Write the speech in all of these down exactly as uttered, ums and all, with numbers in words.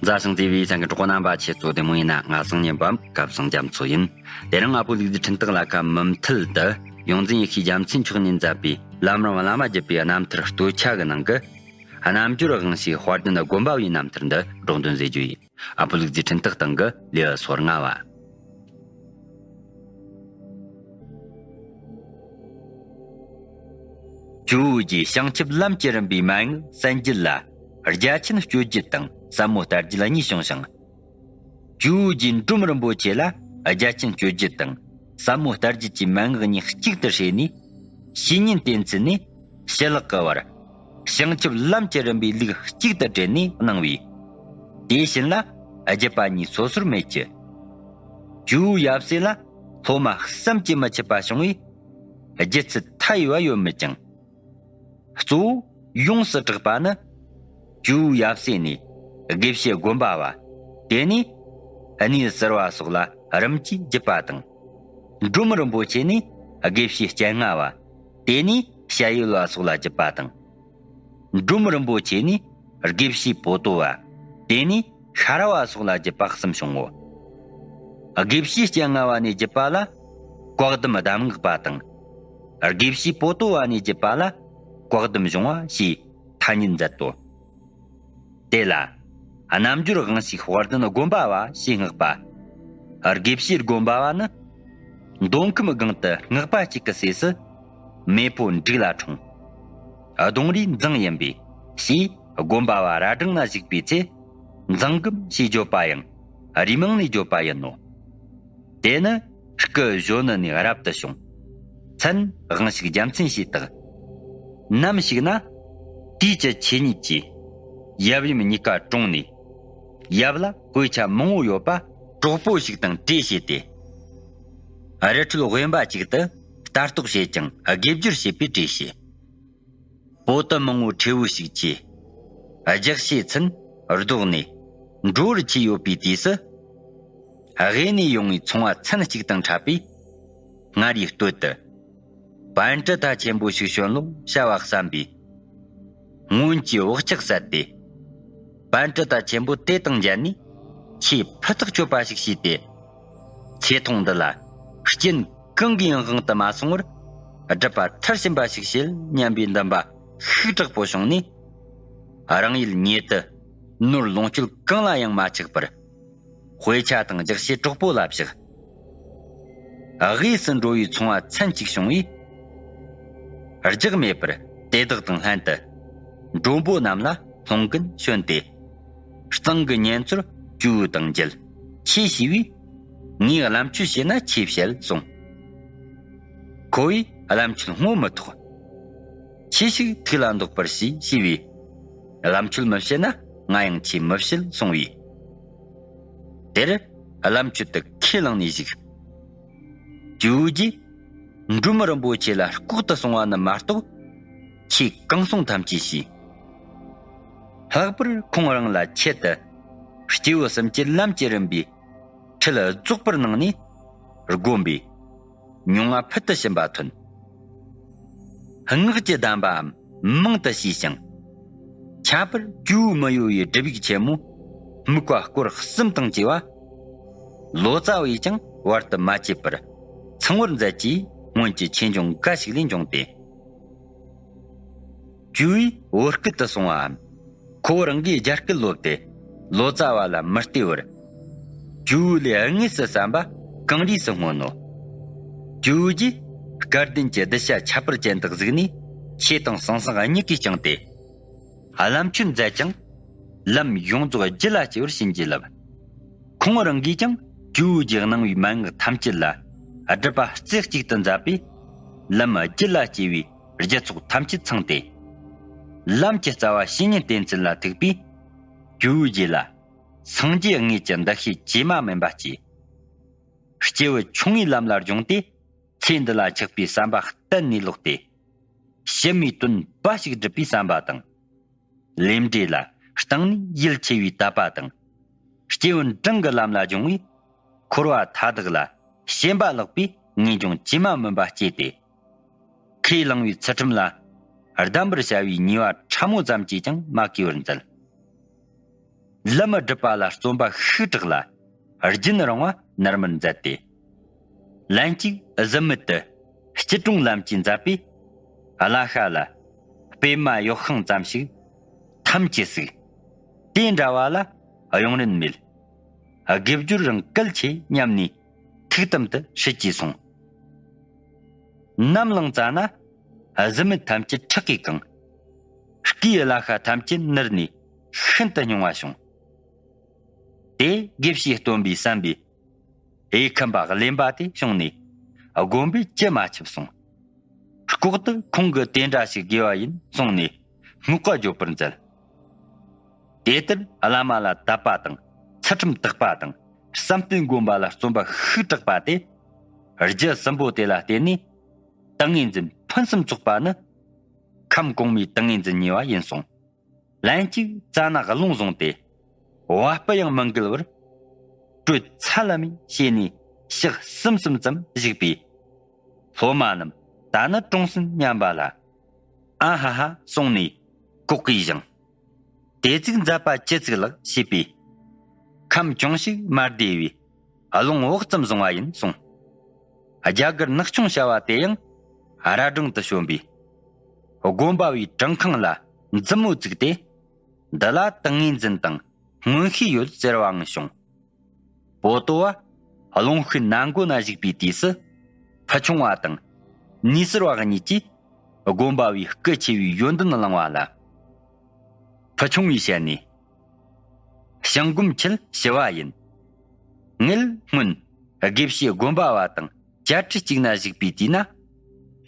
མཛའ་ཞིང་བརྩེ་བའི་ཚང་གི་གྲོགས་པོ་རྣམ་པ། ཁྱེད་ཚོ་བདེ་མོ་ཡིན་ན། ང་སང་ཉིན་པའམ་སྐབས་སང་རྒྱ་མཚོ་ཡིན། དེ་རིང་ཨ་ཕོ་ལུག་རྫི་འཕྲིན་སྟེགས་ལ་ཁ་མུ་མཐུད་དུ་ཡོངས་འཛིན་ཡེ་ཤེས་རྒྱལ་མཚན་མཆོག་ནས་མཛད་པའི་ལམ་རིམ་བླ་མ་བརྒྱུད་པའི་རྣམ་ཐར་སྟོད་ཆ་གི་ནང་གི། རྣམ་འགྱུར་དབང་ཕྱུག་དཔལ་ལྡན་དགོན་པ་བའི་རྣམ་ཐར་འདི་སྒྲོག་འདོན་མཛད་རྒྱུ་ཡིན། ཨ་ཕོ་ལུག་རྫི་འཕྲིན་སྟེགས་སྟེང་གི་ལེའུ་སོ་ལྔ་བ། ཇོ་བོ་རྗེས་བྱང་ཆུབ་ལམ་གྱི་རིམ་པའི་མན་ངག་གསན་རྒྱུ་ལ་རྒྱ་ཆེན་སྤྱོད་རྒྱུ་དང་ཟབ་མོ་ལྟ་རྒྱུ་ལ་གཉིས་བྱུང་ཞིང་། ཇོ་བོ་རྗེས་འབྲོམ་རིན་པོ་ཆེ་ལ་རྒྱ་ཆེན་སྤྱོད་རྒྱུ་དང་ཟབ་མོ་ལྟ་རྒྱུ་གྱི་མན་ངག་གཉིས་གཅིག་ཏུ་བསྲེས་ནས། བཤེས་གཉེན་བསྟེན་ཚུལ་ནི་ཞི་ལྷག་གི་བར། བྱང་ཆུབ་ལམ་གྱི་རིམ་པའི་ལུགས་གཅིག་ཏུ་དྲིལ་ནས་གནང་བས། དེ་བཞིན་ལ་རྒྱུད་པ་གཉིས་སོ་སོར་མེད་ཀྱི། ཇོ་བོའི་ཡབ་སྲས་ལ་སློབ་མ་བསམ་གྱིས་མི་ཁྱབ་པ་བྱུང་བས། རྒྱུད་ཚོད་མཐའ་ཡས་པ་ཡོད་མོད་ཀྱང་། གཙོ་བོ་ཡོངས་སུ་གྲགས་པ་ནི། ཇོ་བོའི་ཡབ་སྲས་ནས་དགེ་བཤེས་དགོན་པ་བ། དེ་ནས་གནས་ཟུར་བ་སོགས་ལ་རིམ་གྱིས་བརྒྱུད་པ་དང་། འབྲོམ་རིན་པོ་ཆེ་ནས་དགེ་བཤེས་སྤྱན་སྔ་བ། དེ་ནས་ཞྭ་ཡོལ་བ་སོགས་ལ་བརྒྱུད་པ་དང་། འབྲོམ་རིན་པོ་ཆེ་ནས་དགེ་བཤེས་པོ་ཏོ་བ། དེ་ནས་ཤ་ར་བ་སོགས་ལ་བརྒྱུད་པ་གསུམ་བྱུང་ངོ་། དགེ་བཤེས་སྤྱན་སྔ་བ་ནས་བརྒྱུད་པ་ལ་བཀའ་གདམས་གདམས་ངག་པ་དང་། དགེ་བཤེས་པོ་ཏོ་བ་ནས་བརྒྱུད་པ་ལ་བཀའ་གདམས་གཞུང་བ་ཞེས་ཐ་སྙད་མཛད་དོ། དེ་ལ་རྣམ་འགྱུར་དབང་ཕྱུག་དཔལ་ལྡན་དགོན་པ་བ་ཞེས་བསྔགས་པ། དགེ་བཤེས་དགོན་པ་བ་ནི། མདོ་ཁམས་སྒང་དུ་སྔགས་པ་གཅིག་གི་སྲས་སུ་མེས་པོ་འབྲུག་ལ་འཁྲུངས། གདུང་རུས་མཛངས་ཡིན་པས་ཞེས་དགོན་པ་བ་རྭ་སྒྲེང་ན་བཞུགས་པའི་ཚེ། མཛངས་སྒམ་ཞེས་བརྗོད་པ་ཡང་རུས་མིང་ནས་བརྗོད་པ་ཡིན་ནོ། དེ་ནི་སྐུ་གཞོན་ནུ་ནས་རབ་ཏུ་བྱུང་། མཚན་དབང་ཕྱུག་རྒྱལ་མཚན་ཞེས་བཏགས། ནམ་ཞིག་ན་དུས་ཀྱི་ཆོས་ཉིད་ཀྱིས་ཡབ་ཡུམ་གཉིས་ཀ་གྲོངས་ནས། ཡབ་ལ་དཔེ་ཆ་མང་བོ་ཡོད་པ་གྲོགས་པོ་ཞིག་དང་གྲོས་བྱས་ཏེ། རི་ཁྲོད་དབེན་པ་ཅིག་ཏུ་ལྟ་རྟོག་བྱེད་ཅིང་དགེ་སྦྱོར་བྱེད་པའི་གྲོས་བྱས། པོ་ཏི་མང་བོའི་ཁྲེའུ་ཞིག་གིས་རྒྱགས་ཤེས་ཚུན་བཟློག་ནས་འགྲོ་བར་བྱས་ཡོད་པའི་དུས་སུ། དབུས་ནས་ཡོང་བའི་ཚོང་བ་མཚན་གཅིག་དང་འཕྲད་པས། སྔར་ཡི་སྟོད་དུ་པཎ་ཌི་ཏ་ཆེན་པོ་ཞིག་བྱོན་ལོ་བྱ་བ་བསམ་པས། སྔོན་གྱི་བག་ཆགས་ཟད་དེ། པཎ་ཌི་ཏ་ཆེན་པོ་དེ་དང་མཇལ་ནས་ཆེས་ཕུ་ཐག་ཆོད་པ་ཞིག་བྱས་ཏེ། ཚེ་ཐུང་འདི་ལ་རྐྱེན་གང་གིས་ཡང་དབང་དུ་མ་སོང་བར་སྒྲུབ་པ་མཐར་ཕྱིན་པ་ཞིག་བྱེད་སྙམ་པའི་འདུན་པ་ཤུགས་དྲག་པོ་བྱུང་ནས། རང་ཡུལ་ཉེ་དུ་ནོར་ལོངས་སྤྱོད་གང་ལ་ཡང་མ་ཆགས་པར། དཔེ་ཆ་དང་རྒྱགས་ཤེས་གྲོགས་པོ་ལ་བཞག། དབུས་སུ་འགྲོ་བའི་ཚོང་བ་མཚན་གཅིག་བྱུང་བས། རྒྱགས་མེད་པར་དེ་དག་དང་ལྷན་དུ་མགྲོན་པོ་རྣམས་ལ་སློང་གིན་བྱོན་ཏེ། གཙང་གི་གཉེན་ཚོར་ཇོ་བོ་དང་མཇལ། ཁྱེད་ཞུས་པས། ངས་བླ་མཆོད་བྱས་ན་ཆོས་བཤད་གསུངས། ཁོ་བོས་བླ་མཆོད་སྔོ་མི་ཐོགས། ཁྱེད་ཞིག་ཐུགས་ལ་འདོགས་པར་བྱས་ཞུས་པས། བླ་མཆོད་མི་བྱེད་ན་ང་ཡང་ཆོས་མི་བཤད་གསུང་བས། དེར་བླ་མཆོད་དུ་ཁས་བླངས་ནས་བཞུགས། ཇོ་བོ་རྗེས་འབྲོམ་རིན་པོ་ཆེ་ལ་ལྐོག་ཏུ་གསུང་བ་ནི་མ་གཏོགས། ཆོས་གང་གསུང་ཐམས་ཅད་ཤེས། ལྷག་པར་ཁོང་རང་ལ་ཆེད་དུ་སྐྱེས་བུ་གསུམ་གྱི་ལམ་གྱི་རིམ་པའི་ཁྲིད་རྫོགས་པར་གནང་ནས་བསྒོམས་པས། མྱོང་བ་ཕུལ་དུ་ཕྱིན་པ་ཐོན། སྔགས་ཀྱི་གདམས་པའམ་མང་དུ་ཤེས་ཤིང་། ཁྱད་པར་ཇོ་བོ་མི་གཡོ་བའི་སྒྲུབ་ཡིག་ཆེན་མོ་དམིགས་པ་སྐོར་གསུམ་དང་བཅས་པ། ལོ་ཙཱ་བས་ཀྱང་བར་དུ་མ་ཆད་པར་ཚང་བར་མཛད་ཀྱིས། སྔོན་གྱི་ཆོས་འབྱུང་འགའ་ཞིག་ལས་འབྱུང་སྟེ། ཇོ་བོས་བོད་སྐད་དུ་གསུང་བའམ། ཁོ་བོ་རང་གིས་རྒྱ་སྐད་བསླབས་ཏེ། ལོ་ཙཱ་བ་ལ་མི་སྟེར་བར། ཇོ་བོ་ལས་དངོས་སུ་བསམ་པ་གངས་རིས་སུ་སྔོན་ནོ། ཇོ་བོ་རྗེས་སྐལ་ལྡན་གྱི་གདུལ་བྱ་ཁྱད་པར་ཅན་དག་གཟིགས་ནས། ཆོས་དང་ཟང་ཟིང་གཉིས་ཀས་བསྐྱངས་ཏེ། བླ་མཆོད་མཛད་ཅིང་། ལམ་ཡོངས་རྫོགས་རྒྱུད་ལ་སྐྱེ་བར་བྱིན་གྱིས་བརླབས། ཁོང་རང་གིས་ཀྱང་ཇོ་བོ་རྗེས་གནང་བའི་མན་ངག་ཐམས་ཅད་ལ་སྒྲུབ་པ་རྩེ་གཅིག་ཏུ་མཛད་པས། ལམ་རྒྱུད་ལ་སྐྱེ་བའི་རྒྱུ་ཚོགས་ཐམས་ཅད་ཚང་སྟེ། ལམ་གྱི་རྩ་བ་བཤེས་གཉེན་བསྟེན་ཚུལ་ལ་ཐུག་པས། ཇོ་བོ་རྗེ་ལ་སངས་རྒྱས་དངོས་ཀྱི་འདུ་ཤེས་ཇེ་མ་དམན་པ་སྐྱེས། སྐྱེས་བུ་ཆུང་ངུའི་ལམ་ལ་སྦྱོངས་ཏེ། ཚེ་འདི་ལ་ཆགས་པའི་བསམ་པ་གཏན་ནས་ལོག་སྟེ། ཕྱི་མའི་དོན་འབའ་ཞིག་སྒྲུབ་པའི་བསམ་པ་དང་། ལས་འབྲས་ལ་གཏིང་ནས་ཡིད་ཆེས་པའི་དད་པ་དང་། སྐྱེས་བུ་འབྲིང་གི་ལམ་ལ་སྦྱོང་བས། འཁོར་བ་མཐའ་དག་ལ་ཞེན་པ་བརླག་པའི་ངེས་འབྱུང་ཇི་མ་སྨིན་པ་སྐྱེས་ཏེ། ཁས་བླངས་པའི་ཚུལ་ཁྲིམས་ལ་གདམས་པར་བྱ་བའི་ཉེས་པ་ཕྲ་མོ་ཙམ་གྱིས་ཀྱང་མ་གོས་པར་མཛད། ལམ་སྒྲུབ་པ་ལ་བརྩོན་པ་ཤུགས་དྲག་ལ་རྒྱུན་རིང་བ་ནར་མར་མཛད་དེ། ལན་གཅིག་གཟི་མིག་ཏུ་སྐྱིལ་ཀྲུང་ལམ་གྱིས་མཛད་པས། བླ་ཤ་ལ་སྤོས་མ་ཡོག་ཤིང་ཙམ་ཞིག་ཐམ་གྱིས་ཟུག་དེ་འདྲ་བ་ལ་གཡུང་རིན་མེད། དགེ་སྦྱོར་རང་གལ་ཆེ་སྙམ་ནས་ཐུགས་དམ་དུ་ཧྲིལ་གྱིས་སོང་། ནམ་ལངས་ཙ་ན་གཟི་མིག་ཐམས་ཅད་ཁྲག་གིས་གང་། སྐུའི་བླ་ཤ་ཐམས་ཅད་ནར་ནས་ཤིན་ཏུ་རྙིང་བ་བྱུང་། དེ་དགེ་བཤེས་སྟོན་པས་བསམ་པས། ཨེ་ཁམས་པ་གླེན་པ་དེ་བྱུང་ནས་དགོན་པས་ཅི་མ་ཁྱབ་གསུངས། ལྐོག་ཏུ་ཁོང་གིས་དེ་འདྲ་ཞིག་དགོས་པ་ཡིན་གསུངས་ནས་སྔགས་བཀའ་བརྗོད་པར་མཛད། དེ་ལྟར་བླ་མ་ལ་དད་པ་དང་ཚུལ་ཁྲིམས་དག་པ་དང་བསམ་གཏན་སྒོམ་པ་ལ་བརྩོན་པ་ཤུགས་དྲག་པ་དེ། རྒྱུ་གསུམ་པོ་དེ་ལ་བརྟེན་ནས་ཏིང་ངེ་འཛིན་ཕུན་སུམ་ཚོགས་པ་ནི་ཁམས་གོང་མའི་ཏིང་ངེ་འཛིན་ཉེ་བ་ཡིན་གསུངས། ལན་གཅིག་རྩ་ནག་རླུང་བཟུང་སྟེ། བ་སྤུ་ཡང་མི་འགུལ་བར། དྲོད་ཚ་ལ་མི་བྱས་ནས་ཞག་གསུམ་གསུམ་ཙམ་བཞུགས་པས། སློབ་མ་རྣམས་ད་ནི་གྲོངས་སྲིད་སྙམ་པ་ལ། ཨ་ཧ་ཧ་གསུངས་ནས་ལྐོག་གིས་བཞེངས། དེ་ཚིག་མཛད་པ་ཅི་ཚིག་ལགས་ཞེས་པས། ཁམས་ཅུང་ཞིག་མ་བདེ་བས། རླུང་བག་ཙམ་བཟུང་བ་ཡིན་གསུངས། རྒྱ་གར་ནག་ཆུང་བྱ་བ་དེ་ཡང་ར་སྒྲེང་དུ་བྱོན་པས། དགོན་པ་བའི་བྲང་ཁང་ལ་མཛུབ་མོ་བཙུགས་ཏེ། འདི་ལ་ཏིང་ངེ་འཛིན་དང་མངོན་ཤེས་ཡོད་ཟེར་བའང་བྱུང་། པོ་ཏོ་བ་རླུང་ཤུགས་ནན་གོ་ན་བཞུགས་པའི་དུས་སུ། ཕུ་ཆུང་བ་དང་ནུས་གསར་བ་གཉིས་ཀྱིས་དགོན་པ་བའི་སྐུ་ཆེ་བའི་ཡོན་ཏན་བླངས་པ་ལ། ཕུ་ཆུང་བའི་ཞལ་ནས། ཞང་སྒོམ་ཁྱེད་ཞི་བ་ཡིན། ངེད་སྔོན་དགེ་བཤེས་དགོན་པ་བ་དང་བཅའ་ཁྲི་གཅིག་ན་བཞུགས་པའི་དུས་ན།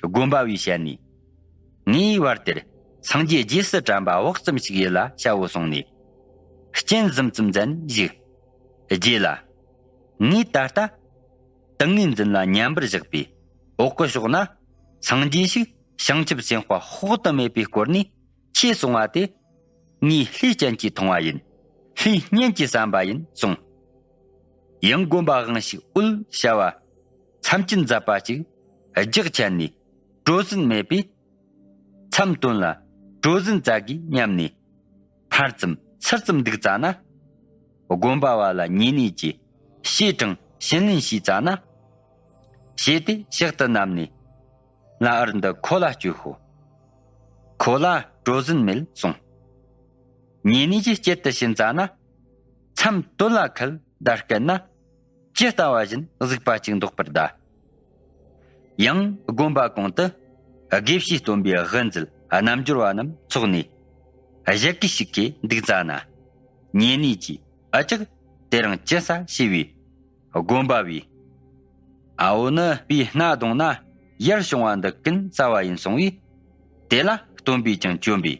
དགོན་པ་བའི་ཞལ་ནས། ངའི་བར་དེར་སངས་རྒྱས་རྗེས་སུ་དྲན་པ་བག་ཙམ་ཞིག་ཡིད་ལ་བྱའོ་གསུངས་ནས། སྤྱན་ཟུམ་ཙམ་མཛད་ནས་བཞུགས། རྗེས་ལ། ངས་ད་ལྟ་ཏིང་ངེ་འཛིན་ལ་མཉམ་པར་བཞག་པས་འོག་གི་ཕྱོགས་ན་སངས་རྒྱས་ཤིག་བྱང་ཆུབ་སེམས་དཔའ་དཔག་ཏུ་མེད་པའི་སྐོར་ནས་ཆོས་གསུང་བ་དེ། ངས་ལྷའི་སྤྱན་གྱིས་མཐོང་བ་ཡིན། ལྷའི་སྙན་གྱིས་བསམ་པ་ཡིན་གསུངས། ཡང་དགོན་པ་དབང་ཕྱུག་དབུལ་བྱ་བ་མཚམས་བཅད་མཛད་པ་ཅིག་རྒྱགས་ཆད་ནས་གྲོ་ཟན་མེད་པས། མཚམས་དོན་ལ་གྲོ་ཟན་བཙལ་དགོས་སྙམ་ནས། ཕར་ཙམ་ཚུར་ཙམ་འདུག་ཙ་ན། དགོན་པ་བ་ལ་ཉེ་གནས་ཀྱིས་བཤེས་དྲིན་བྱིན་ལེན་ཞུས་ཙ་ན། བཤེས་དེ་ཕྱག་ཏུ་བསྣམས་ནས། ལྷ་ཨར་འདི་ཁོ་ལ་སྤྱོད་ཤོག་ཁོ་ལ་གྲོ་ཟན་མེད་གསུངས། ཉེ་གནས་ཀྱིས་སྐྱེལ་དུ་ཕྱིན་ཙ་ན། མཚམས་དོན་ལ་ཁད་བརྡ་སྐད་ན། ཇི་ལྟ་བ་བཞིན་གཟིགས་པ་ཅིག་འདོགས་པར་གདའ། ཡང་དགོན་པ་གོང་དུ་དགེ་བཤེས་སྟོན་པའི་དབུ་མཛད་རྣལ་འབྱོར་བ་རྣམས་ཚོགས་ནས་གཞལ་གི་ཞིག་གིས་འདུག་ཙ་ན། ཉེ་གནས་ཀྱིས་ཨ་ཅག་དེ་རིང་ཅི་ཟ་ཞེས་པས། དགོན་པ་བས། ཨ་བོ་ནི་སྤུའི་སྣ་གདོང་ན་ཡར་བྱུང་བ་འདི་ཀུན་རྩ་བ་ཡིན་གསུང་བས། དེ་ལ་སྟོན་པས་ཀྱང་བཅོམ་པས།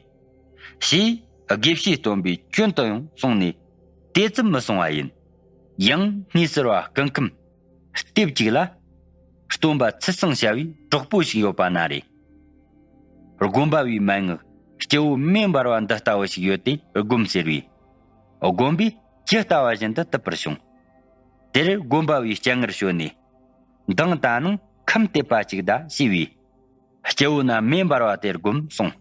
ཞེས་དགེ་བཤེས་སྟོན་པས་བཅོན་དུ་ཡོང་གསུངས་ནས་དེ་ཙམ་མི་གསུང་བ་ཡིན། ཡང་སྣེ་ཟུར་བ་སྐུ་ཁམས་ལྟེབ་ཅིག་ལ་སྟོན་པ་ཚུལ་བཟང་བྱ་བའི་གྲོགས་པོ་ཞིག་ཡོད་པ་ན་རེ། དགོན་པ་བའི་མན་ངག་སྐྱེ་བོ་མེ་འབར་བ་འདི་ལྟ་བུ་ཞིག་ཡོད་དེ་སྒོམ་ཟེར་བས། དགོན་པས་ཇི་ལྟ་བ་བཞིན་དུ་བཏུབ་པར་བྱུང་། དེར་དགོན་པ་བའི་སྤྱན་སྔར་བྱོན་ནས། མདང་ད་ནངས་ཁམས་བལྟས་པ་ཅིག་གདའ་ཞེས་པས། སྐྱེ་བོ་ན་མེ་འབར་བ་དེར་སྒོམ་གསུངས།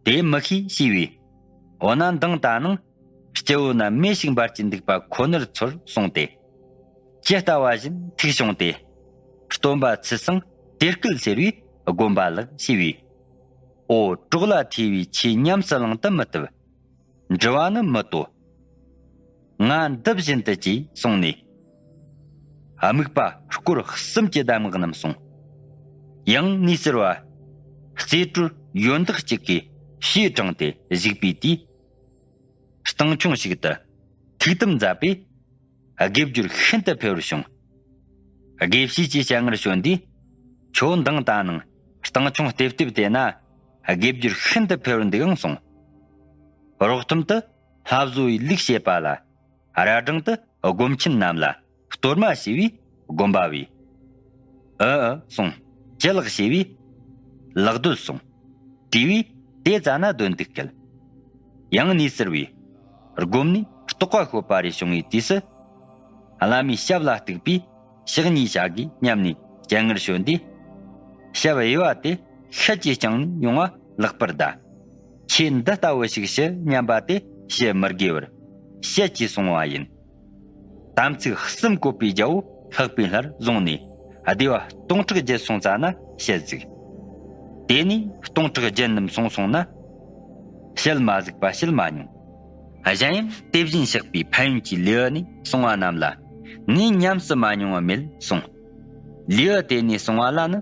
དེ་མི་ཤེས་ཞེས་པས། འོ་ན་མདང་ད་ནངས་སྐྱེ་བོ་ན་མེ་ཞིག་འབར་གྱི་འདུག་པ་ཁོ་ནར་ཚོར་གསུངས་ཏེ། ཇི་ལྟ་བ་བཞིན་ཐུགས་བྱུང་སྟེ། སྟོན་པ་ཚུལ་བཟང་དེར་སྐུལ་ཟེར་བས་དགོན་པ་ལགས་ཞེས་པས། ཨོ་གྲོགས་ལ་ཐོས་པའི་ཆོས་ཉམས་སུ་བླང་དུ་མི་བཏུབ། འདྲི་བ་ནི་མི་ལྟོ། ང་འདི་བཞིན་དུ་ཅེས་གསུངས་ནས། དམིགས་པ་སྐོར་གསུམ་གྱི་གདམས་ངག་རྣམས་གསུངས། ཡང་སྣེ་ཟུར་བ་རྩེ་སྤྲུལ་ཡོན་བདག་ཅིག་གིས་བཤེས་དྲངས་ཏེ་བཞུགས་པའི་དུས། སྟེང་ཆུང་ཞིག་ཏུ་ཐུགས་དམ་མཛད་པས། དགེ་སྦྱོར་ཤིན་ཏུ་འཕེལ་བར་བྱུང་། དགེ་བཤེས་ཀྱི་སྤྱན་སྔར་བྱོན་དུས། ཁྱོད་མདང་ད་ནངས་སྟེང་ཆུང་ལྟེབ་ལྟེབ་དེ་ན་དགེ་སྦྱོར་ཤིན་ཏུ་འཕེལ་བར་འདུག་ཨང་གསུངས། རོགས་ཐམ་དུ་ལྷ་བཟོ་བའི་ལུགས་བཤད་པ་ལ། ར་སྒྲེང་དུ་སྒོམ་ཆེན་རྣམས་ལ་གཏོར་མ་ཞུས་པས་དགོན་པ་བས། ཨ་ཨ་གསུངས། ཅི་ལགས་ཞེས་པས། ལག་རྡོལ་གསུངས། དྲིས་པས་དེ་ཙ་ན་འདོན་འདུག་གལ། ཡང་སྣེ་ཟུར་བས། སྒོམ་ནས་རྟོགས་པ་ཤོད་པ་རེ་བྱུང་བའི་དུས་སུ། བླ་མའི་ཞབས་ལ་གཏུགས་པས་ཕྱག་གཉིས་བྱ་དགོས་སྙམ་ནས་སྤྱན་སྔར་བྱོན་དུས། ཞབས་གཡས་པ་དེ་ཤད་ཀྱིས་བརྐྱངས་ནས་ཡོང་བ་ལེགས་པར་གདའ། ཁྱེད་འདི་ལྟ་བུ་ཞིག་ཞུ་སྙམ་པ་དེ་ཞུ་མི་དགོས་པར། ཞལ་གྱིས་གསུངས་པ་ཡིན། དམ་ཚིག་གསུམ་བཀོད་པའི་རྒྱལ་པོ་ལྷག་པའི་ལྷར་བཟུང་ནས་སྡེ་པ་སྟོང་ཕྲག་བརྒྱད་སོང་ཙ་ན་ཞལ་གཟིགས། དེ་ནས་སྟོང་ཕྲག་བརྒྱད་རྣམས་སོང་སོང་ན། ཞལ་མ་གཟིགས་པ་བྱེད་མ་མྱོང་། གཞན་ཡང་དེ་བཞིན་གཤེགས་པའི་ཕན་ཡོན་གྱི་ལེའུ་ནས་གསུངས་པ་རྣམས་ལ་ངས་ཉམས་སུ་མ་མྱོང་བ་མེད་གསུངས། ལེའུ་དེ་ནས་གསུངས་པ་ལ་ནི་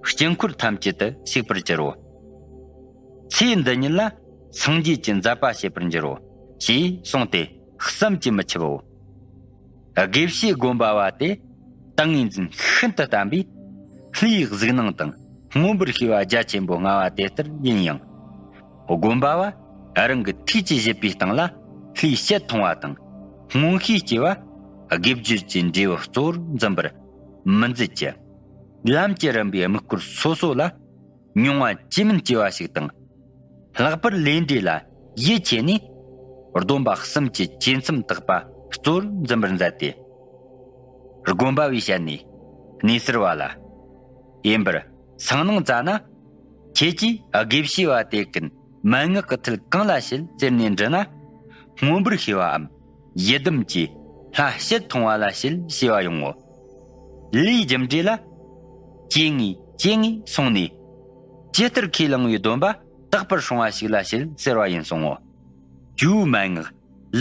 དཀྱིལ་འཁོར་ཐམས་ཅད་དུ་ཞུགས་པར་འགྱུར་རོ། ཚེ་འདི་ཉིད་ལ་སངས་རྒྱས་ཀྱི་མཛད་པ་བྱེད་པར་འགྱུར་རོ། ཞེས་གསུངས་ཏེ་བསམ་གྱིས་མི་ཁྱབ་བོ། དགེ་བཤེས་དགོན་པ་བ་དེ་ཏིང་ངེ་འཛིན་ཤིན་ཏུ་དམ་པས་ལྷའི་གཟིགས་སྣང་དང་མངོན་པར་ཤེས་པ་རྒྱ་ཆེན་པོ་མངའ་བ་དེ་ལྟར་ཡིན་ཡང་། དགོན་པ་བ་རང་གི་ཐུགས་ཀྱི་བཞེད་པའི་སྟེང་ལ་ལྷའི་ཞལ་མཐོང་བ་དང་མངོན་ཤེས་སྐྱེ་བ་དགེ་སྦྱོར་གྱི་འབྲས་བུ་གཙོ་བོར་འཛིན་པར་མི་མཛད་ཀྱི། ལམ་གྱི་རིམ་པའི་དམིགས་སྐོར་སོ་སོ་ལ་མྱོང་བ་ཇི་མིན་སྐྱེ་བ་ཞིག་དང་། ལྷག་པར་ལས་འབྲས་ལ་ཡིད་ཆེས་ནས་སྡོམ་པ་གསུམ་གྱི་བཅས་མཚམས་དག་པ་གཙོ་བོར་འཛིན་པར་མཛད་དེ། དགོན་པ་བའི་ཞལ་ནས་གནས་ཟུར་བ་ལ། ཡིན་པར་སང་ནང་ཙ་ན། ཁྱེད་ཀྱིས་དགེ་བཤེས་པ་དེ་ཀུན་མན་ངག་གི་ཐད་གང་ལ་བཤད་ཟེར་ནས་འདྲི་ན། མངོན་པར་ཤེས་པའམ་ཡི་དམ་གྱི་ལྷ་ཞལ་མཐོང་བ་ལ་བཤད་ཞེས་པ་ཡོང་ངོ་། ལས་རྒྱུ་འབྲས་ལ་སྐྱེ་ངེས་སྐྱེ་ངེས་སོང་ནས། ཇི་ལྟར་ཁས་བླངས་པའི་སྡོམ་པ་དག་པར་སྲུང་བ་ཞིག་ལ་བཤད་ཟེར་བ་ཡིན་གསུང་ངོ་། ཇོ་བོའི་མན་ངག་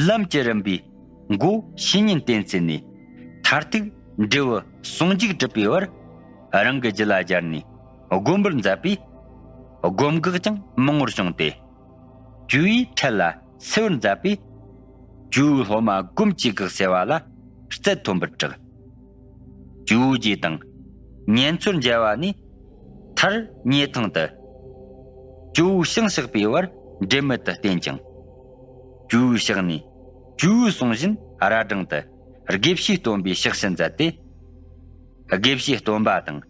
ལམ་གྱི་རིམ་པའི་མགོ་བཤེས་གཉེན་བསྟེན་ཚུལ་ནས། མཐར་ཐུག་འབྲས་བུ་ཟུང་འཇུག་གྲུབ་པའི་བར་རང་གི་རྒྱུད་ལ་སྦྱར་ནས་སྒོམ་པར་མཛད་པས། སྒོམ་འགག་ཀྱང་མང་བོར་བྱུང་སྟེ། ཇོ་བོའི་ཁྲལ་ལ་འཚེ་བར་མཛད་པས། ཇོ་བོའི་སློབ་མ་སྒོམ་གྱིས་འགག་ཟེར་བ་ལ་རྩལ་ཐོན་པར་གྲགས། ཇོ་བོ་རྗེ་དང་ཉན་ཚོར་མཇལ་བ་ནས་མཐར་ཉེ་ཐང་དུ་ཇོ་བོའི་ཞིང་གཤེགས་པའི་བར་འབྲལ་མེད་དུ་བསྟེན་ཅིང་། ཇོ་བོའི་ཕྱག་ནས་ཇོ་བོའི་གསུང་བཞིན་ར་སྦྲང་དུ་དགེ་བཤེས་སྟོན་པའི་ཕྱག་ཕྱི་མཛད་དེ། དགེ་བཤེས་སྟོན་པ་དང་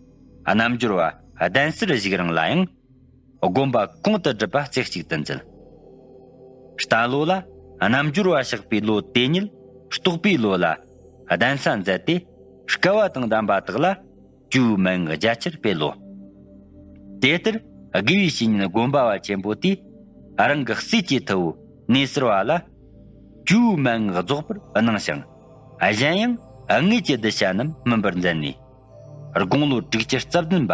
རྣལ་འབྱོར་བ་གདན་སར་བཞུགས་རིང་ལ་ཡང་། དགོན་པ་གོང་དུ་སྒྲུབ་པ་རྩེ་གཅིག་ཏུ་མཛད། རྟ་ལོ་ལ་རྣལ་འབྱོར་བ་གཤེགས་པའི་ལོ་དེ་ཉིད་རྟོགས་པའི་ལོ་ལ་གདན་ས་མཛད་དེ། བསྐལ་བ་དང་ལྡན་པ་དག་ལ་ཇོ་བོའི་མན་ངག་རྒྱ་ཆེར་སྤེལ་ལོ། དེ་ལྟར་དགེ་བའི་བཤེས་གཉེན་སྒོམ་པ་བ་ཆེན་པོ་དེས་རང་གི་སྲས་ཀྱི་ཐུ་བོ་གནས་ཟུར་བ་ལ་ཇོ་བོའི་མན་ངག་རྫོགས་པར་གནང་ཞིང་། གཞན་ཡང་དངོས་ཀྱི་གདུལ་བྱ་རྣམས་སྨིན་པར་མཛད་ནས། དགུང་ལོ་དྲུག་ཅུ་རྩ་བདུན་པ།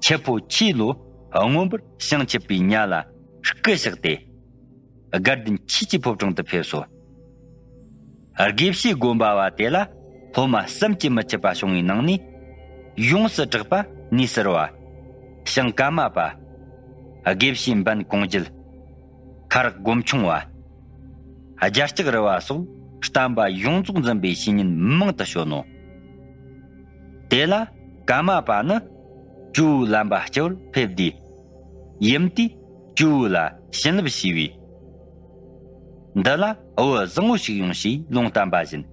ཁྱི་ཕོ་ཁྱིའི་ལོ་མངོན་པར་བྱང་ཆུབ་པའི་ཉ་ལ་སྐུ་གཤེགས་ཏེ། དགའ་ལྡན་ཆོས་ཀྱི་ཕོ་བྲང་དུ་ཕེབས་སོ། དགེ་བཤེས་དགོན་པ་བ་དེ་ལ་སློབ་མ་བསམ་གྱིས་མི་ཁྱབ་པ་བྱུང་བའི་ནང་ནས། ཡོངས་སུ་གྲགས་པ་གནས་ཟུར་བ། ཞང་ཀ་མ་པ། དགེ་བཤེས་འབན་གོང་རྒྱལ། ཁ་རག་སྒོམ་ཆུང་བ། རྒྱ་སྐྱེགས་རི་བ་སོགས་བསྟན་པ་ཡོངས་རྫོགས་འཛིན་པའི་བཤེས་གཉེན་མང་དུ་བྱོན་ནོ། དེ་ལ་ཀ་མ་པ་ནི་ཇོ་བོའི་ལམ་པ་སྤྱི་བོར་ཕེབས་དུས། ཡུམ་དེས་ཇོ་བོ་ལ་བྱིན་རླབས་ཞུས་པས། འདི་ལ་བུ་བཟང་བོ་ཞིག་ཡོང་ཞེས་ལུང་བསྟན་པ་བཞིན།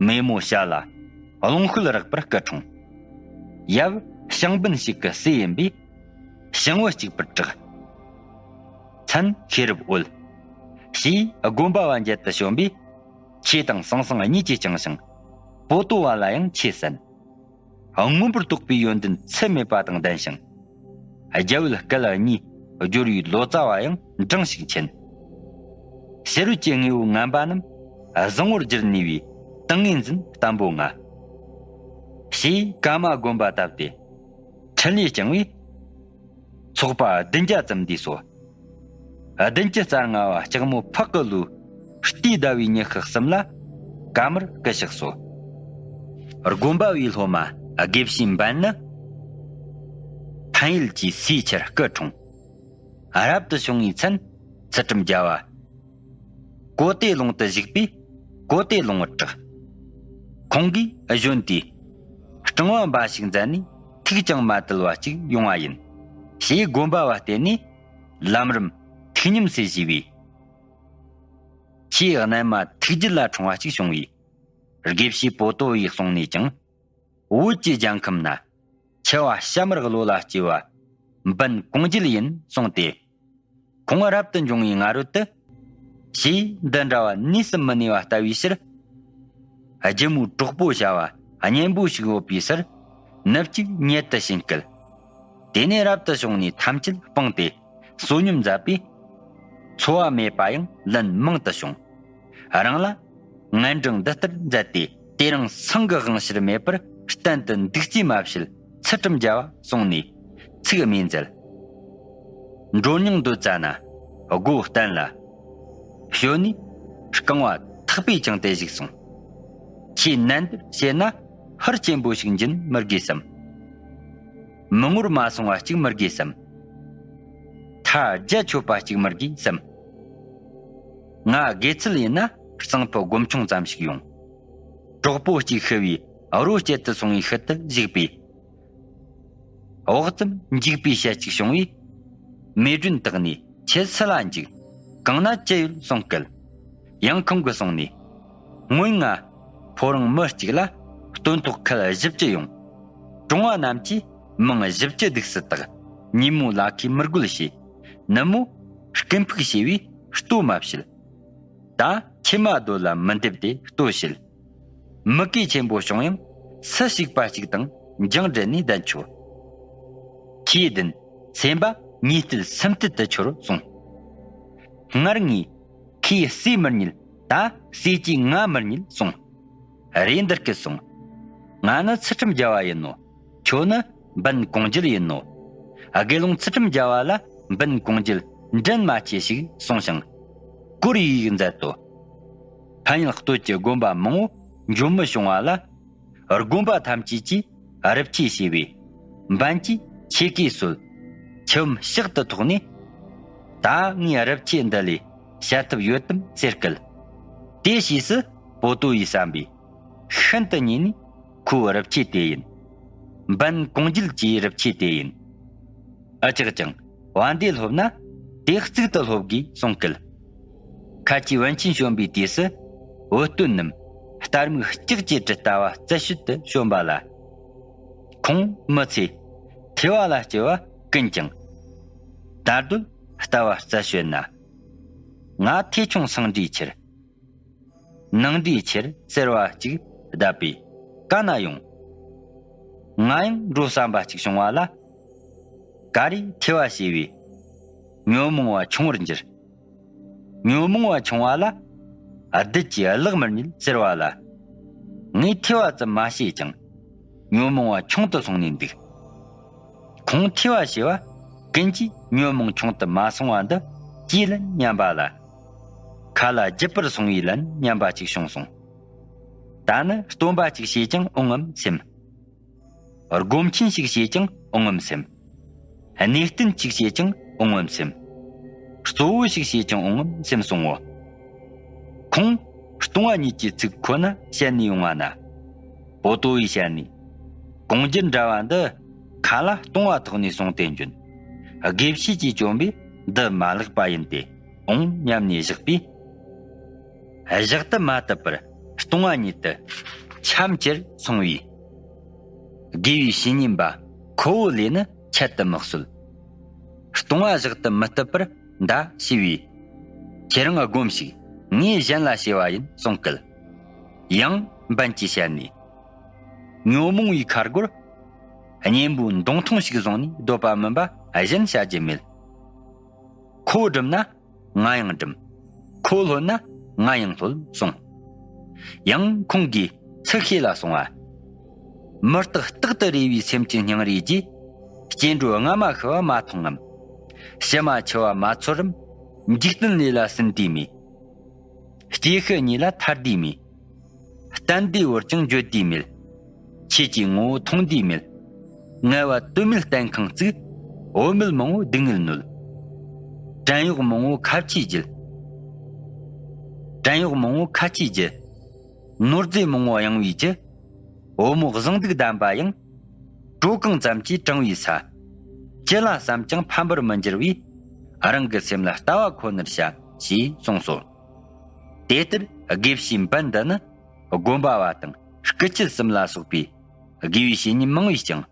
མེ་མོ་ཞལ་ལ་རླུང་ཤུལ་རེག་པར་སྐུ་འཁྲུངས། ཡབ་ཞང་འབན་ཞིག་གི་སྲས་ཡིན་པས་ཞང་བོ་གཅིག་པར་གྲགས། མཚན་ཤེས་རབ་འོད། ཞེས་དགོན་པ་བ་མཇལ་དུ་བྱོན་པས། ཁྱེད་དང་ཟང་ཟིང་གཉིས་ཀྱིས་བསྐྱངས་ཤིང་། པོ་ཏོ་བ་ལ་ཡང་ཆོས་གསན། མངོན་པར་རྟོགས་པའི་ཡོན་ཏན་ཚད་མེད་པ་དང་ལྡན་ཞིང་། རྒྱལ་བུའི་སྐད་གཉིས་སྦྱོར་བའི་ལོ་ཙཱ་བ་ཡང་འབྲིང་ཞིག་མཁྱེན། ཕྱི་རོལ་གྱི་དངོས་པོ་ངན་པ་རྣམས་བཟང་བོར་བསྒྱུར་ནུས་པའི་ཏིང་ངེ་འཛིན་བརྟན་པོ་མངའ། ཞེས་ཀ་མ་དགོན་པ་བཏབ་སྟེ། འཕྲིན་ལས་བསྐྱངས་པས། ཚོགས་པ་བདུན་བརྒྱ་ཙམ་འདུས་སོ། བདུན་ཅུ་རྩ་ལྔ་བ་ལྕགས་མོ་ཕག་གི་ལོའི་སྟེ་ཟླ་བའི་ཉི་ཤུ་གསུམ་ལ་ཀ་མར་སྐུ་གཤེགས་སོ། དགོན་པ་བའི་སློབ་མ་དགེ་བཤེས་འབན་ནི་ཕན་ཡུལ་གྱི་སའི་ཆར་སྐུ་འཁྲུངས། རབ་ཏུ་བྱུང་བའི་མཚན་ཚུལ་ཁྲིམས་རྒྱལ་བ། གོ་ཏེ་ལུང་དུ་བཞུགས་པས་གོ་ཏེ་ལུང་བར་གྲགས། ཁོང་གིས་གཞོན་དུས་སྤྲང་བ་འབའ་ཞིག་མཛད་ནས་ཐུགས་ཀྱང་མ་དལ་བ་ཅིག་ཡོང་བ་ཡིན། ཞེས་དགོན་པ་བ་བསྟེན་ནས་ལམ་རིམ་ཐུགས་ཉམས་སུ་བཞེས་པས། ཆེས་རྣལ་མ་ཐུགས་རྒྱུད་ལ་འཁྲུངས་པ་ཅིག་བྱུང་བས། དགེ་བཤེས་པོ་ཏོ་བའི་གསུང་ནས་ཀྱང་། བོད་ཀྱི་རྒྱལ་ཁམས་ན། ཆེ་བ་ཤ་མར་གློ་ལ་སྐྱེས་པ་འབན་གོང་རྒྱལ་ཡིན་གསུངས་ཏེ། ཁོང་རབ་ཏུ་འབྱུང་བའི་སྔ་རོལ་དུ། ཞེས་འདི་འདྲ་བ་གནས་སུ་མི་གནས་པ་ལྟ་བུའི་ཕྱིར། རྒྱལ་མོའི་གྲོགས་པོ་བྱ་བ་གཉན་པོ་ཞིག་ཡོད་པའི་སར་ནུབ་གཅིག་ཉལ་དུ་ཕྱིན་སྐད། དེ་ནས་རབ་ཏུ་བྱུང་ནས་ཐམས་ཅད་སྤངས་ཏེ་བསོད་སྙོམས་མཛད་པས། འཚོ་བ་མེད་པ་ཡང་ལན་མང་དུ་བྱུང་། རང་ལ་ངན་འབྲང་འདི་ལྟར་མཛད་དེ། དེ་རིང་སེང་གི་དབང་ཕྱིར་མེད་པར་གཏན་དུ་འདུག་རྩིས་མ་བྱེད། ཚུལ་ཁྲིམས་རྒྱལ་བ་གསུངས་ནས་ཚིག་སྨྲས་མཛད། འགྲོ་སྙིང་འདོད་ཙ་ན་སྒོ་བསྟན་ལ། ཞོན་ནས་རྐང་བ་ཐག་པས་བཅིངས་ཏེ་བཞུགས་སོང་། ཁྱེད་ནན་ཏུར་བྱས་ན་ཧར་ཆེན་པོ་ཞིག་འབྱིན་མི་དགོས་སམ། མི་ངོར་མ་སོང་བ་གཅིག་མི་དགོས་སམ། ཐ་རྒྱ་ཆོད་པ་གཅིག་མི་དགོས་སམ། ང་དགེ་ཚུལ་ཡིན་ན་གཙང་ཕུ་སྒོམ་ཆུང་ཙམ་ཞིག་ཡོང་། གྲོགས་པོ་གཅིག་ཤི་བའི་རོ་བསྐྱལ་དུ་སོང་བའི་ཤུལ་དུ་བཞུགས་པས། བག་ཙམ་འཇིགས་པའི་ཞལ་གཅིག་བྱུང་བས། མེ་སྒྲོན་བཏགས་ནས་ཁྱེད་སུ་ལ་འཇིགས། གང་ན་ཅི་ཡོད་གསུང་སྐད། ཡང་ཁོང་གིས་གསུངས་ནས། སྔོན་ང་ཕོ་རང་མི་གཅིག་ལ་སྟོན་ཐོག་ཁལ་བཞི་བཅུ་ཡོང་། གྲོང་བ་རྣམས་ཀྱིས་མིང་བཞི་བཅུ་འདུག་སུ་བཏགས། ཉིན་མོ་ལ་ཁའི་མི་རྒོད་བྱས། ནུབ་མོ་རྐུན་ཕུག་བྱས་པས་ལྟོ་མ་བྱེད། ད་ཁྱེད་མ་སྡོད་ལ་མི་འདེབས་ཏེ་ལྟོ་བྱེད། མི་གོས་ཆེན་པོ་བྱུང་ཡང་སུ་ཞིག་པ་ཞིག་དང་འགྱང་འབྲེལ་ནས་བསྡད་ཆོག། ཁྱེད་བདུན་སེམས་པ་གཉིས་བསྟེན་སེམས་བསྟེན་དུ་འཆོར་གསུངས། སྔར་ངས་ཁོས་ཟས་མི་རྙེད། ད་ཟས་ཀྱིས་ང་མི་རྙེད་གསུངས། རེད། འདི་སྐད་གསུངས། ང་ནི་ཚུལ་ཁྲིམས་རྒྱལ་བ་ཡིན་ནོ། ཁྱོད་ནི་འབན་གོང་རྒྱལ་ཡིན་ནོ། དགེ་སློང་ཚུལ་ཁྲིམས་རྒྱལ་བ་ལ་འབན་གོང་རྒྱལ་འགྲན་མ་ཆེ་ཞིག་གསུངས་ཤིང་། བཀུར་ཡིག་མཛད་དོ། ཕན་ཡོན་སྟོད་ཀྱི་དགོན་པ་མང་བོ་འཇོན་མི་བྱུང་བ་ལ། དགོན་པ་ཐམས་ཅད་ཀྱིས་རུབ་ཆས་བྱས་པས། འབན་གྱིས་ཆས་གོས་གསོལ། ཁྱིམ་ཕྱག་ཏུ་ཐོགས་ནས། ད་ངའི་རུབ་ཆས་འདི་ལས་བཤད་ཐབས་ཡོད་དམ་ཟེར་སྐད། དེ་ཕྱིས་སུ་པོ་ཏོ་ཡིས་བསམ་པས། ཤིན་ཏུ་མཉེས་ནས་ཁོའི་རུབ་ཆས་དེ་ཡིན། འབན་གོང་རྒྱལ་གྱི་རུབ་ཆས་དེ་ཡིན། ཨ་ཅག་ཀྱང་བ་འདི་སློབ་ན་དེ་གཙུག་ཏུ་སློབ་དགོས་གསུང་སྐད། ཁ་ཆེའི་བན་ཆེན་བྱོན་པའི་དུས་སུ། འོད་སྟོན་ནམ་རྟ་རྨིག་ལྕགས་ཀྱི་གྲི་ལྟ་བ་རྩད་ཞུད་དུ་བྱོན་པ་ལ། ཁོང་མི་ཚེ་ཐེ་བ་ལ་སྐྱེ་བ་ཀུན་ཀྱང་། དར་སྡོད་ལྟ་བ་རྩད་ཞུད་ན། ང་ཐེ་ཆུང་སང་འདྲིས་ཁྱེར། ནང་འདྲིས་ཁྱེར་ཟེར་བ་གཅིག་བརྡབས་པས་ག་ན་ཡོང་། ང་ཡང་འགྲོ་བསམ་པ་གཅིག་བྱུང་བ་ལ། ག་རེ་ཐེ་བ་བྱས་པས་ཉོན་མོངས་པ་ཆུང་བར་འགྱུར། ཉོན་མོངས་པ་ཆུང་བ་ལ། བདུད་ཀྱིས་གླགས་མི་རྙེད་ཟེར་བ་ལ། ངས་ཐེ་བ་ཙམ་མ་བྱས་ཀྱང་། ཉོན་མོངས་པ་ཆུང་དུ་སོང་ནས་འདུག། ཁོང་ཐེ་བ་བྱས་པ་ཀུན་གྱིས་ཉོན་མོངས་ཆུང་དུ་མ་སོང་བ་འདི་ཅིའི་ལན་སྙམ་པ་ལ། ཁ་ལ་རྒྱུད་པར་སོང་བའི་ལན་སྙམ་པ་ཅིག་བྱུང་སོང་། ད་ནི་སྟོན་པ་ཅིག་བྱས་ཀྱང་འོང་ངམ་སེམས། སྒོམ་ཆེན་ཞིག་བྱས་ཀྱང་འོང་ངམ་སེམས། གནས་བརྟན་ཅིག་བྱས་ཀྱང་འོང་ངམ་སེམས། གཙོ་བོ་ཞིག་བྱས་ཀྱང་འོང་ངམ་སེམས་གསུང་ངོ་། ཁོང་སྟོང་བ་ཉིད་ཀྱི་ཚིག་ཁོ་ན་བཤད་ནས་ཡོང་བ་ན། པོ་ཏོ་བའི་ཞལ་ནས། གོང་རྒྱུད་འདྲ་བ་འདི་ཁ་ལ་སྟོང་བ་ཐོག་ནས་གསུངས་ཏེ་འབྱོན། དགེ་བཤེས་ཀྱིས་བཅོམ་པས་འདི་མ་ལེགས་པ་ཡིན་ཏེ་འོང་སྙམ་ནས་བཞག་པས། བཞག་ཏུ་མ་བཏུབ་པར་སྟོང་བ་ཉིད་དུ་འཁྱམས་ཁྱེར་སོང་བས། དགེ་བའི་བཤེས་གཉེན་པ་ཁོ་བོ་ལས་ནི་ཆད་དུ་མི་གསོད། སྟོང་བ་བཞག་ཏུ་མི་བཏུབ་པར་མདའ་ཞུས་པས། ཁྱེད་རང་སྒོམས་ཤིག། ངས་གཞན་ལ་བྱས་པ་ཡིན་གསུང་སྐད། ཡང་འབན་གྱི་ཞལ་ནས། ཉོན་མོངས་པའི་ཁ་སྒོར། གཉེན་པོའི་མདུང་ཐུང་ཞིག་བཟུང་ནས་སྡོད་པ་མིན་པ་གཞན་བྱ་རྒྱུ་མེད། ཁོ་སྒྲུབ་ན་ང་ཡང་སྒྲུབ། ཁོ་ལྷོད་ན་ང་ཡང་ལྷོད་གསུངས། ཡང་ཁོང་གིས་ཚིག་ཤེས་ལ་གསུངས་པ། མི་རྟག་རྟག་ཏུ་རེ་བའི་སེམས་ཀྱི་སྙིང་རེ་རྒྱས། སྐྱེ་འགྲོ་སྔ་མ་ཤི་བ་མ་མཐོང་ངམ། ཕྱི་མ་འཆི་བ་མ་ཚོར་རམ། འཇིག་རྟེན་ལས་ལ་ཟིན་དུས་མེད། སྐྱེ་ཤི་གཉིས་ལ་ཐར་དུས་མེད། བསྟན་དུས་བོར་ཀྱང་འགྱོད་དུས་མེད། ཆོས་ཀྱི་ངོ་བོ་མཐོང་དུས་མེད། ངལ་བ་དོན་མེད་གཏན་ཁེངས་བཙུགས། བུད་མེད་མང་བོ་སྡུག་བསྔལ་ནོད། བྲན་གཡོག་མང་བོ་ཁ་ཆེའི་རྒྱུད། བྲན་གཡོག་མང་བོ་ཁ་ཆེའི་རྒྱུད། ནོར་རྫས་མང་བོ་གཡེང་བའི་རྒྱུ། བུ་མོ་བཟང་སྡུག་ལྡན་པ་ཡང་། གྲོ་གང་ཙམ་གྱིས་དྲངས་པའི་ས། ཅི་ལ་བསམ་ཀྱང་ཕམ་པར་མི་འགྱུར་བས། རང་གི་སེམས་ལ་ལྟ་བ་ཁོ་ནར་བྱ། ཞེས་གསུངས་སོ། དེ་ལྟར་དགེ་བཤེས་འབན་འདི་ནི་དགོན་པ་བ་དང་སྐུ་མཆེད་གསུམ་ལ་སོགས་པའི་དགེ་བའི་བཤེས་གཉེན་མང་བས་ཀྱང་།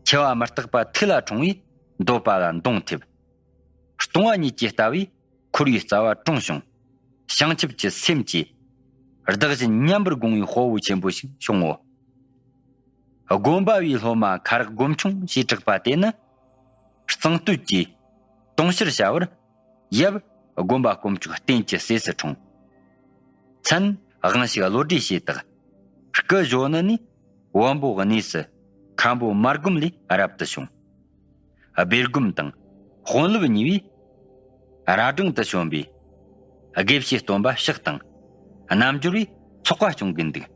འཆི་བ་མི་རྟག་པ་ཐུགས་ལ་འཁྲུངས་པས་འདོད་པ་ལ་མདུང་ཐེབས། སྟོང་བ་ཉིད་ཀྱི་ལྟ་བས་འཁོར་བའི་རྩ་བ་གྲོངས་བྱུང་། བྱང་ཆུབ་ཀྱི་སེམས་ཀྱིས་བདག་གཞན་མཉམ་པར་དགོངས་པའི་དཔའ་བོ་ཆེན་པོ་ཞིག་བྱུང་ངོ་། དགོན་པ་བའི་སློབ་མ་ཁ་རག་སྒོམ་ཆུང་ཞེས་གྲགས་པ་དེ་ནི། གཙང་སྟོད་ཀྱི་དུང་ཕྱུར་བྱ་བར་ཡབ་ དགོན་པ་དཀོན་མཆོག་རྟེན་གྱི་སྲས་སུ་འཁྲུངས། མཚན་དབང་ཕྱུག་བློ་གྲོས་ཞེས་བཏགས། སྐུ་གཞོན་ནུ་ནས་བོན་པོ་གནས་སུ་མཁན་པོ་མར་སྒོམ་ལས་རབ་ཏུ་བྱུང་། སྦས་སྒོམ་དང་དཔོན་སློབ་གཉིས་པོས་རྭ་སྒྲེང་དུ་བྱོན་པས། དགེ་བཤེས་སྟོན་པ་ཕྱག་དང་རྣལ་འབྱོར་བས་ཚོགས་པ་སྐྱོང་གིན་འདུག།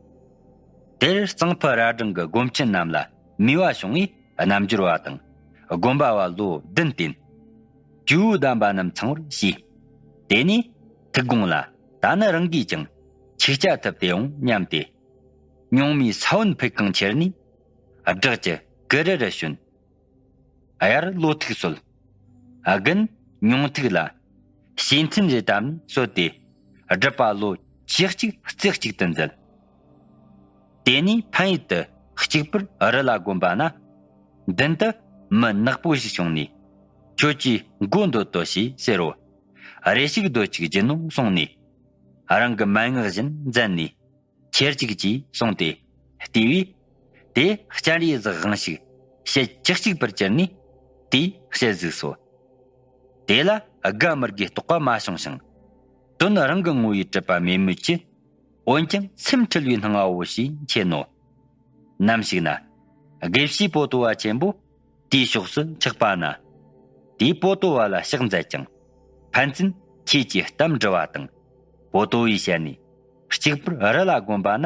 དེར་གཙང་ཕུ་རྭ་སྒྲེང་གི་སྒོམ་ཆེན་རྣམས་ལ་མོས་པ་བྱུང་བས། རྣལ་འབྱོར་བ་དང་དགོན་པ་བ་ལོ་བདུན་བསྟེན། ཇོ་བོ་གདམས་པ་རྣམས་ཚང་བར་བྱས། དེ་ནས་ཐུགས་དགོངས་ལ། ད་ནི་རང་གིས་ཀྱང་ཆིག་བཅད་ཐུབ་སྟེ་འོང་སྙམ་སྟེ། སྨྱུང་མའི་ས་བོན་ཕུད་གང་ཁྱེར་ནས། བྲག་གི་གུ་རུ་རུ་བྱོན། དབྱར་ལོ་ཐུག་གསོལ། དགུན་སྨྱུང་ཐུག་ལ། ཕྱེད་ཐུན་རེ་བཏབ་ནས་གསོལ་ཏེ། སྒྲུབ་པ་ལོ་བཅུ་གཅིག་རྩེ་གཅིག་ཏུ་མཛད། དེ་ནས་ཕན་ཡུལ་དུ་གཅིག་པུར་རི་ལ་དགོན་པ་ན། མདུན་དུ་མི་ནག་པོ་ཞིག་བྱུང་ནས། ཁྱོད་ཀྱིས་མགོ་འདོད་དོ་ཞེས་ཟེར་རོ། རེ་ཞིག་སྡོད་ཅིག་སྦྱིན་ནོ་གསུངས་ནས། རང་གི་མན་ངག་བཞིན་མཛད་ནས། ཁྱེར་ཅིག་ཅེས་གསུངས་ཏེ། བལྟས་པས། དེ་སྤྱན་རས་གཟིགས་དབང་ཕྱུག་ཞལ་བཅུ་གཅིག་པར་གྱུར་ནས། དེའི་ཞལ་གཟིགས་སོ། དེ་ལ་དགའ་མི་དགའི་རྟོག་པ་མ་བྱུང་ཞིང་། དོན་རང་གི་ངོ་བོས་གྲུབ་པ་མེད་མོད་ཀྱི། འོན་ཀྱང་སེམས་འཁྲུལ་བའི་སྣང་བའོ་ཞེས་མཁྱེན་ནོ། ནམ་ཞིག་ན། དགེ་བཤེས་པོ་ཏོ་བ་ཆེན་པོ་དེའི་ཕྱོགས་སུ་ཆགས་པ་ན། དེས་པོ་ཏོ་བ་ལ་ཕྱག་མཛད་ཅིང་། ཕན་ཚུན་ཁྱེད་ཀྱིས་གཏམ་འདྲི་བ་དང་། པོ་ཏོ་བའི་ཞལ་ནས། གཅིག་པུར་རི་ལ་དགོན་པ་ན་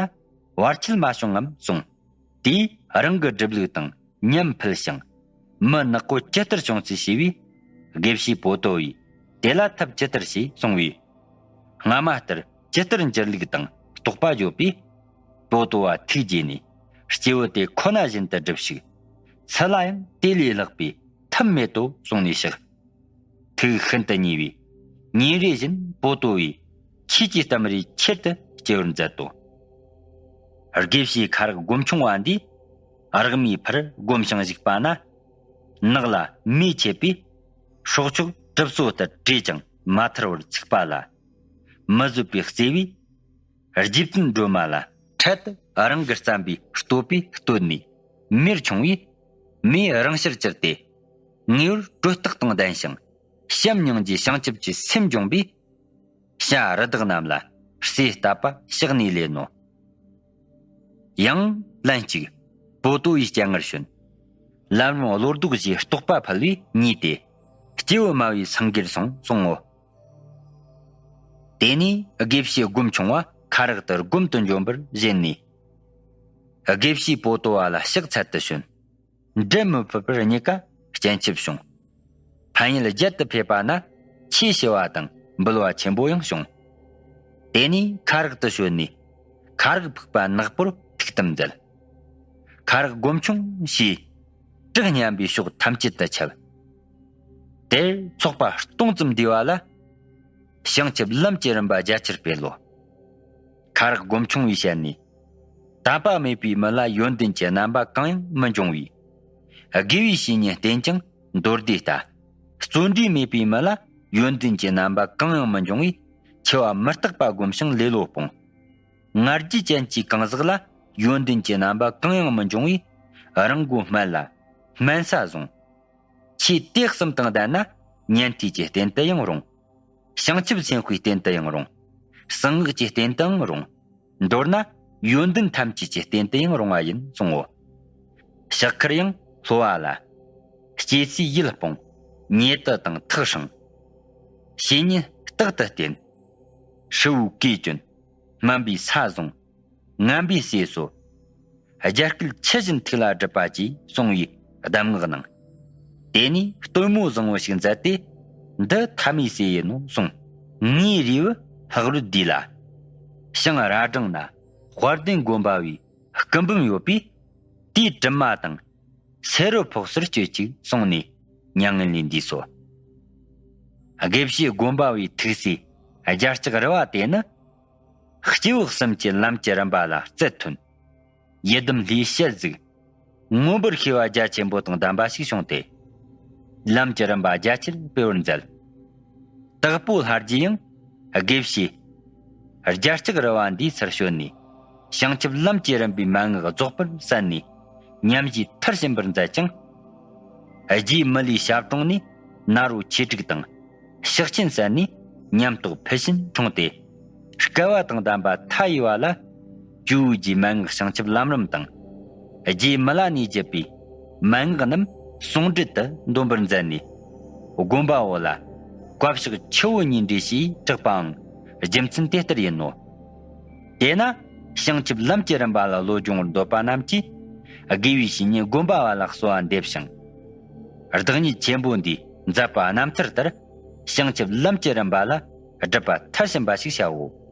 བར་ཆད་མ་བྱུང་ངམ་གསུངས། དེས་རང་གི་སྒྲུབ་ལུགས་དང་ཉམས་ཕུལ་ཞིང་། མི་ནག་པོ་ཇི་ལྟར་བྱུང་ཚུལ་ཞུས་པས། དགེ་བཤེས་པོ་ཏོ་བས་དེ་ལ་ཐབས་ཇི་ལྟར་ཞེས་གསུངས་པས། སྔ་མ་ལྟར་ཇི་ལྟར་འགྱུར་ལུགས་དང་རྟོགས་པ་བརྗོད་པས། པོ་ཏོ་བ་ཐུགས་དགྱེས་ནས། སྐྱེས་བུ་དེ་ཁོ་ན་བཞིན་དུ་སྒྲུབས་ཤིག། སུ་ལ་ཡང་དེ་ལས་ལྷག་པའི་ཐབས་མེད་དོ་གསུངས་ནས་གཤེགས། ཐུགས་ཤིན་ཏུ་མཉེས་པས། ཉིན་རེ་བཞིན་པོ་ཏོ་བས་ཁྱེད་ཀྱི་གཏམ་རེ་ཁྱེར་དུ་སྐྱེལ་བར་མཛད་དོ། དགེ་བཤེས་ཁ་རག་སྒོམ་ཆུང་བ་འདིས་རག་མའི་ཕར་སྒོམ་ཞིང་བཞུགས་པ་ན། ནགས་ལ་མེ་མཆེད་པས། སྲོག་ཆགས་གྲིབ་སོ་ལྟར་བྲེས་ཀྱང་མ་ཐར་བར་ཚུགས་པ་ལ། མི་བཟོད་པའི་བརྩེ་བས། རྗེ་བཙུན་སྒྲོལ་མ་ལ་འཕྲལ་དུ་རང་གིས་བརྩམས་པའི་བསྟོད་པས་བསྟོད་ནས་མེར་མཆོང་བས། མེ་རང་ཕྱིར་གྱུར་ཏེ། ངེས་པར་དྲོད་རྟགས་དང་ལྡན་ཞིང་། བྱམས་སྙིང་རྗེ་བྱང་ཆུབ་ཀྱི་སེམས་འབྱོངས་པས། བྱ་རི་དྭགས་རྣམས་ལ་ཟས་བསྟབས་པ་ཕྱག་ནས་ལེན་ནོ། ཡང་ལན་གཅིག་པོ་ཏོ་ཡི་སྤྱན་སྔར་བྱོན། ལམ་རིམ་བློ་ལྡོག་བཞིའི་རྟོགས་པ་ཕུལ་བས་མཉེས་ཏེ། སྐྱེས་བུ་སྨྲ་བའི་སེང་གེར་སོང་གསུང་ངོ་། དེ་ནས་དགེ་བཤེས་སྒོམ་ཆུང་བ་ཁ་རག་ཏུ་སྒོམ་དུ་འབྱོན་པར་བཞེད་ནས། དགེ་བཤེས་པོ་ཏོ་བ་ལ་ཕྱག་འཚལ་དུ་བྱོན། འབྲལ་མི་ཕོད་པར་གཉིས་ཀ་སྤྱན་ཆབ་བྱུང་། ཕན་ཡུལ་རྒྱལ་དུ་ཕེབས་པ་ན་ཆོས་ཞུ་བ་དང་འབུལ་བ་ཆེན་པོ་ཡང་བྱུང་། དེ་ནས་ཁ་རག་ཏུ་བྱོན་ནས་ཁ་རག་ཕུག་པ་ནག་པོར་ཐུགས་དམ་མཛད། ཁ་རག་སྒོམ་ཆུང་ཞེས་གྲགས་སྙན་པའི་ཕྱོགས་ཐམས་ཅད་དུ་ཁྱབ། དེར་ཚོགས་པ་སྟོང་ཙམ་འདུས་པ་ལ། བྱང་ཆུབ་ལམ་གྱི་རིམ་པ་རྒྱ་ཆེར་སྤེལ་ལོ། ཁ་རག་སྒོམ་ཆུང་བའི་ཞལ་ནས། དད་པ་མེད་པའི་མི་ལ་ཡོན་ཏན་གྱི་རྣམ་པ་གང་ཡང་མི་འབྱུང་བས། དགེ་བའི་བཤེས་གཉེན་བསྟེན་ཀྱང་མདོར་བསྡུས་ལྟ། བརྩོན་འགྲུས་མེད་པའི་མི་ལ་ཡོན་ཏན་གྱི་རྣམ་པ་གང་ཡང་མི་འབྱུང་བས། འཆི་བ་མི་རྟག་པ་སྒོམ་ཞིང་ལེ་ལོ་སྤོང་། ང་རྒྱལ་ཅན་གྱི་གང་ཟག་ལ་ཡོན་ཏན་གྱི་རྣམ་པ་གང་ཡང་མི་འབྱུང་བས། རང་མགོ་སྨད་ལ་སྨན་ས་བཟུང་། ཆོས་དེ་གསུམ་དང་ལྡན་ན་ཉན་ཐོས་ཀྱི་རྟེན་དུ་ཡང་རུང་། བྱང་ཆུབ་སེམས་དཔའི་རྟེན་དུ་ཡང་རུང་། གསང་སྔགས་ཀྱི་རྟེན་དུའང་རུང་། མདོར་ན་ཡོན་ཏན་ཐམས་ཅད་ཀྱི་རྟེན་དུ་ཡང་རུང་བ་ཡིན་གསུང་ངོ་། ཕྱག་འཁར་ཡང་ལྷོ་བ་ལ། སྐྱེ་སའི་ཡུལ་སྤོང་། ཉེ་དུ་དང་ཐག་སྲིང་། བཤེས་གཉེན་རྟག་ཏུ་བསྟེན། ཧྲིལ་བོའི་གོས་གྱོན། སྨན་པའི་ས་བཟུང་། ངན་པའི་ཟས་གསོ། རྒྱ་སྐད་ཆུ་བཞིན་ཐིག་ལ་སྒྲིབ་པ་བཅས་གསུང་བའི་གདམས་ངག་གནང་། དེ་ནས་སྟོན་མོ་བཟང་བོ་ཞིག་མཛད་དེ། འདི་ཐ་མའི་ཟས་ཡིན་ནོ་གསུངས། ངའི་རུས་པ་ལྷག་རོལ་འདུས་ལ། ཞིང་རྭ་སྒྲེང་ན་དཔལ་ལྡན་དགོན་པ་བའི་སྐུ་འབུམ་ཡོད་པས། དེའི་གྲིབ་མ་དང་སེ་རུ་ཕོག་སར་སྤྱོད་ཅིག་གསུངས་ནས་མྱ་ངན་ལས་འདས་སོ། དགེ་བཤེས་དགོན་པ་བའི་ཐུགས་སྲས་རྒྱ་ལྕགས་རི་བ་དེ་ནི། སྐྱེས་བུ་གསུམ་གྱི་ལམ་གྱི་རིམ་པ་ལ་རྩལ་ཐོན། ཡི་དམ་ལྷའི་ཞལ་གཟིགས། མངོན་པར་ཤེས་པ་རྒྱ་ཆེན་པོ་དང་ལྡན་པ་ཞིག་བྱུང་སྟེ། ལམ་གྱི་རིམ་པ་རྒྱ་ཆེར་སྤེལ་བར་མཛད། དྭགས་པོ་ལྷ་རྗེ་ཡང་དགེ་བཤེས་རྒྱ་ལྕགས་རི་བ་འདིའི་སར་བྱོན་ནས་བྱང་ཆུབ་ལམ་གྱི་རིམ་པའི་མན་ངག་རྫོགས་པར་གསན་ནས་ཉམས་བཞེས་མཐར་ཕྱིན་པར་མཛད་ཅིང་། རྗེ་མི་ལའི་ཞབས་དྲུང་ནས་ནཱ་རོ་ཆོས་དྲུག་དང་ཕྱག་ཆེན་གསན་ནས་ ཉམས་རྟོགས་ཕུལ་བྱིན་འཁྲུངས་ཏེ། སྐལ་བ་དང་ལྡན་པ་མཐའ་ཡས་པ་ལ། ཇོ་བོའི་རྗེ་མན་ངག་བྱང་ཆུབ་ལམ་རིམ་དང་། རྗེ་མི་ལ་ནས་བརྒྱུད་པའི་མན་ངག་རྣམས་ཟུང་འབྲེལ་དུ་འདོན་པར་མཛད་ནས། དགོན་པ་བོ་ལ་བཀའ་ཕྱག་ཆུ་བོ་གཉིས་འདྲེས་ཞེས་གྲགས་པའང་རྒྱུ་མཚན་དེ་ལྟར་ཡིན་ནོ། དེས་ན་བྱང་ཆུབ་ལམ་གྱི་རིམ་པ་ལ་བློ་སྦྱོང་བར་འདོད་པ་རྣམས་ཀྱིས། དགེ་བའི་བཤེས་གཉེན་དགོན་པ་བ་ལ་གསོལ་བ་འདེབས་ཤིང་། བདག་ཉིད་ཆེན་པོ་འདིས་མཛད་པ་རྣམ་ཐར་ལྟར། བྱང་ཆུབ་ལམ་གྱི་རིམ་པ་ལ་སྒྲུབ་པ་མཐར་ཕྱིན་པ་ཞིག་བྱའོ།